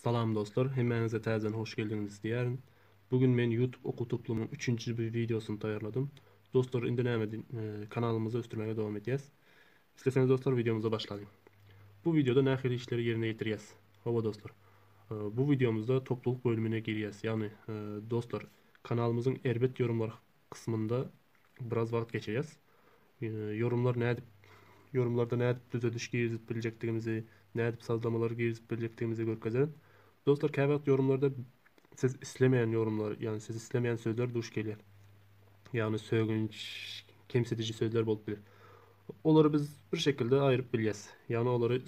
Salam dostlar, hemmäňize täzeden hoş geldiňiz diýýärin. Bu gün men YouTube okuw toplumynyň üçünji bir wideosyny taýýarladym. Dostlar, indi näme kanalymyzy ösdürmäge dowam edýäs. Isleseňiz dostlar, wideomyza başlalyň. Bu wideoda nähili işleri ýerine ýetirýäs? Hawa dostlar, bu wideomyzda topluluk bölümine girýäs. Ýagny, dostlar, kanalymyzyň erbet ýorumlar kysmynda biraz wagt geçirýäs. Ýorumlar nädip ýorumlarda nädip düzediş girizip biljekdigimizi, nädip sazlamalar girizip biljekdigimizi görkezerin. Dostlar, käwagt ýorumlarda siz islemeýän ýorumlar, ýagny siz islemeýän sözler duş gelýär. Ýagny sögünç, kemsidiji sözler bolup biler. Olary biz bir şekilde aýryp bilýäs. Ýagny olary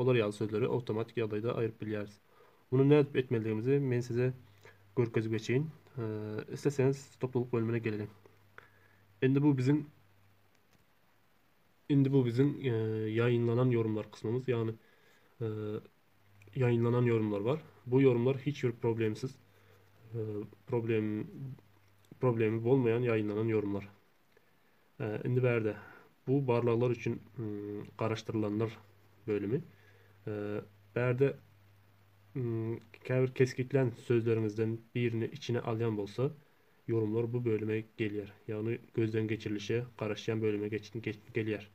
olar ýaly sözleri awtomatik ýagdaýda aýryp bilýäris. Muny nädip etmelidigimizi men size görkezip geçeýin. Isleseňiz topluluk bölümine geleliň. Indi bu biziň Indi bu biziň ýaýynlanan ýorumlar kysmymyz, ýagny ýaýynlanan ýorumlar bar. Bu ýorumlar hiç bir problemsiz problem problemi bolmaýan ýaýynlanan ýorumlar. Indi bärde bu barlaglar üçin garaşdyrylanlar bölümi. Bärde käbir kesgitlän sözleriňizden birini içine alýan bolsa, ýorumlar bu bölüme gelýär. Ýagny gözden geçirilişe garaşýan bölüme gelýär.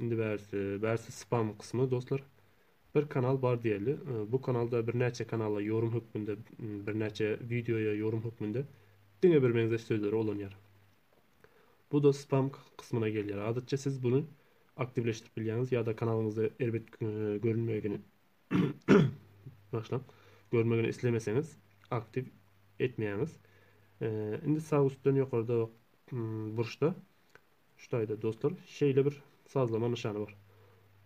Indi bärsi, bärsi spam kysmy dostlar. Bir kanal bar diýeli. Bu kanalda birnäçe kanala ýorum hökmünde, birnäçe wideoýa ýorum hökmünde diňe bir meňzeş sözleri ulanýar. Bu da spam kysmyna gelýär. Adatça siz bunu aktiwleşdirip bilýäňiz ýa-da kanalyňyzda erbet görünmegini başlaň görmegini islemeseňiz aktiw etmeýäňiz. Indi sag üstden ýokarda burçda Şu taýda dostlar şeýle bir sazlama nyşany bar.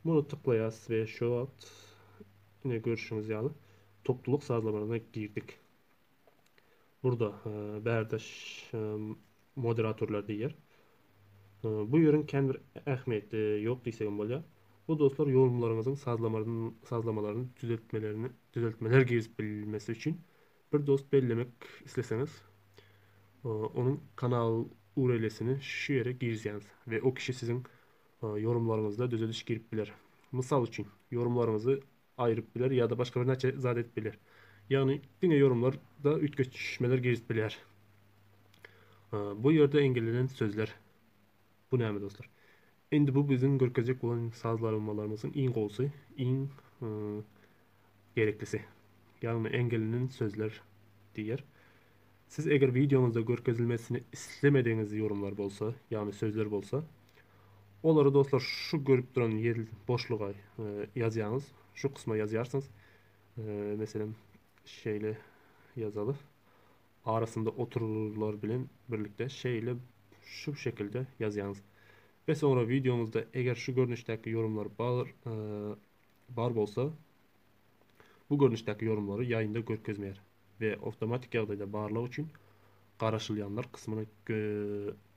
Muny tyklaýas we şu wagt ine görşüňiz ýaly toplulyk sazlamalaryna girdik. Burada e, bärde e, moderatorlar diýýär. E, bu ýeriň kän bir ähmiýeti ýok diýsegem bolýar. Bu dostlar ýorumlaryňyzyň sazlamalaryny sazlamalaryny düzeltmelerini düzeltmeler girizip bilmesi üçin Bir dost bellemek isleseňiz, onuň kanal URL-sini şu ýere girizýäňiz we o kişi siziň ýorumlaryňyzda düzediş girip biler. Mysal üçin, ýorumlaryňyzy aýryp biler ýa-da başga birnäçe zat edip biler. Ýagny diňe ýorumlarda üýtgeşmeler girizip bilýär. Bu ýerde engellenen sözler. Bu näme dostlar? Indi bu biziň görkezjek bolan sazlamalarymyzyň iň gowusy, iň gereklisi. Ýagny engellenen sözler diýer. Siz eger wideoňyzda görkezilmesini islemedigiňiz ýorumlar bolsa, ýagny sözler bolsa, olary dostlar şu görüp duran ýer boşluga e, ýazýaňyz. Şu kysma ýazýarsyňyz. E, meselem, şeýle ýazaly. Arasynda otururlar bilen birlikde şeýle şu şekilde ýazýaňyz. We soňra wideoňyzda eger şu görnüşdäki ýorumlar bar, e, bar bolsa, bu görnüşdäki ýorumlary ýaýynda görkezmeýär we awtomatik ýagdaýda barlag üçin garaşylýanlar kysmyna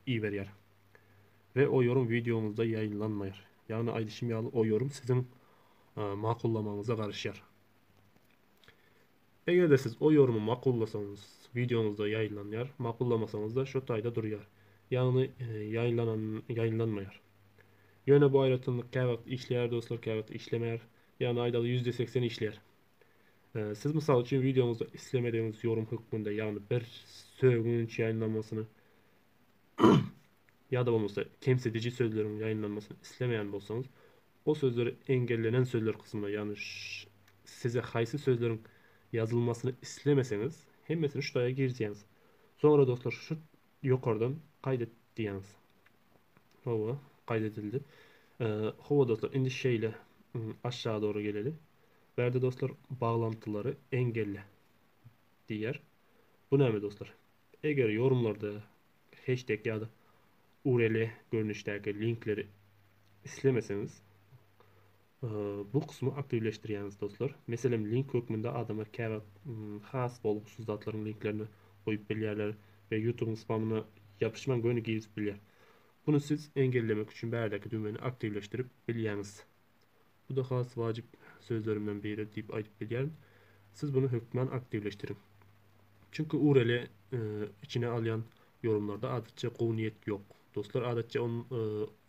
iberýär. We o ýorum wideoňyzda ýaýynlanmaýar. Ýagny aýdyşym ýaly o ýorum siziň makullamagyňyza garaşýar. Eger-de siz o ýorumy makullasaňyz wideoňyzda ýaýynlanýar, makullamasaňyzda şo taýda durýar. Ýagny ýaýynlanan ýaýynlanmaýar. Ýöne bu aýratynlyk käwagt işleýär dostlar, käwagt işlemeýär. Ýagny aýdaly 80% işleýär. Siz mysal üçin wideoňyzda islemedigiňiz ýorum hökmünde, ýagny bir sögünç ýaýynlanmasyny ýa-da bolmasa kemsidiji sözleriň ýaýynlanmasyny islemeýän bolsaňyz, o sözleri engellenen sözler kysmyna, ýagny size haýsy sözleriň ýazylmasyny islemeseňiz, hemmesini şu taýa girizýäňiz. Soňra dostlar şu ýokardan kaýdet diýýäňiz. Hawa, kaýdedildi. Hawa dostlar, indi şeýle aşağı doğru geleli. Bärde dostlar baglantylary engelle diýýär. Bu näme dostlar? Eger ýorumlarda hashtag ýa-da URL görnüşdäki linkleri islemeseňiz, bu kysmy aktiwleşdirýäňiz dostlar. Meselem, link hökmünde adamlar käwagt has bolgusyz zatlaryň linklerini goýup bilýärler we YouTube-yň spamyna ýapyşman göni girizip bilýär. Bunu siz engellemek üçin bärdäki düwmeni aktiwleşdirip bilýäňiz. Bu da has wajyp sözlerimden biri diýip aýdyp bilýärin. Siz bunu hökman aktiwleşdiriň. Çünki URL içine alýan ýorumlarda adatça gowy niýet ýok. Dostlar adatça on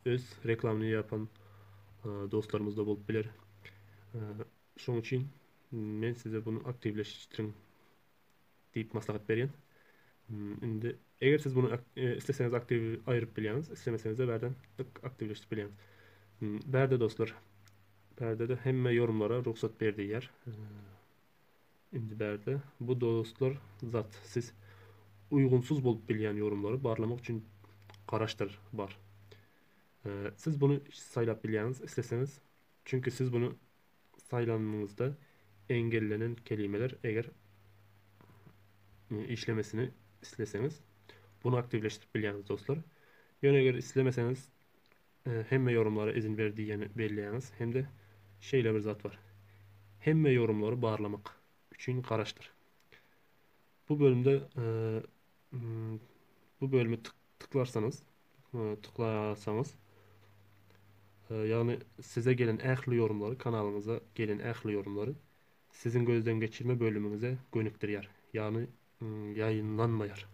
öz reklamyny ýapan dostlarymyz da bolup biler. Şoň üçin Men size bunu aktiwleşdiriň diýip maslahat berýän. Indi eger siz bunu isleseňiz aktiw aýyryp bilýäňiz, islemeseňiz-de bärden tık aktiwleşdirip bilýäňiz. Bärde dostlar, bärde-de hemme ýorumlara rugsat ber diýýär. Indi bärde bu dostlar zat siz uýgunsyz bolup bilýän ýorumlary barlamak üçin garaşdyr bar. Siz bunu saýlap bilýäňiz isleseňiz. Çünki siz bunu saýlanyňyzda engellenen kelimeler eger işlemesini isleseňiz bunu aktiwleşdirip bilýäňiz dostlar. Ýöne eger islemeseňiz hemme ýorumlara izin ber diýeni belleýäňiz hem-de şeýle bir zat bar. Hemme ýorumlary barlamak üçin garaşdyr. Bu bölümde bu bölümi tyklarsaňyz, tyklasaňyz, ýagny size gelen ähli ýorumlary, kanalyňyza gelen ähli ýorumlary siziň gözden geçirme bölümiňize gönükdirýär. Ýagny ýaýynlanmaýar.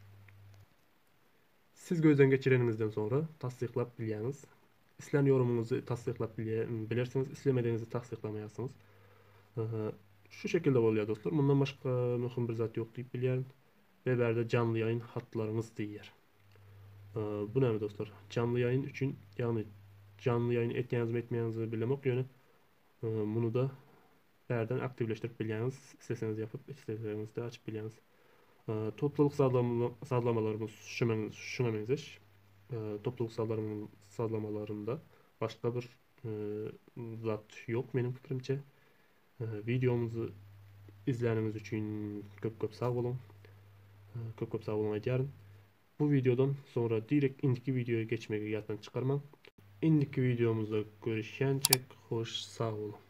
Siz gözden geçireniňizden soňra tassyklap bilýäňiz. Islän ýorumyňyzy tassyklap bilersiňiz, islemedigiňizi tassyklamaýarsyňyz. Şu şekilde bolýar dostlar. Mundan başga möhüm bir zat ýok diýip bilýärin. Ve bärde janly ýaýyn hatlaryňyz diýýär. Bu näme dostlar? Janly ýaýyn üçin, ýagny janly ýaýyn etýäňizmi etmeýäňizmi bilemok, ýöne muny-da bärden aktiwleşdirip bilýäňiz. Isleseňiz ýapyp, isleseňiz-de açyp bilýäňiz. Topluluk sazlamalarymyz şuňa meňzeş. Topluluk sazlamalarynda başga bir zat ýok meniň pikirimçe. Wideomyzy izläniňiz üçin köp köp sag boluň. Köp köp sag boluň aýdýaryn. Bu wideodan soňra direkt indiki wideoya geçmegi ýatdan çykarmaň. Indiki wideomyzda görüşýänçek hoş sag boluň.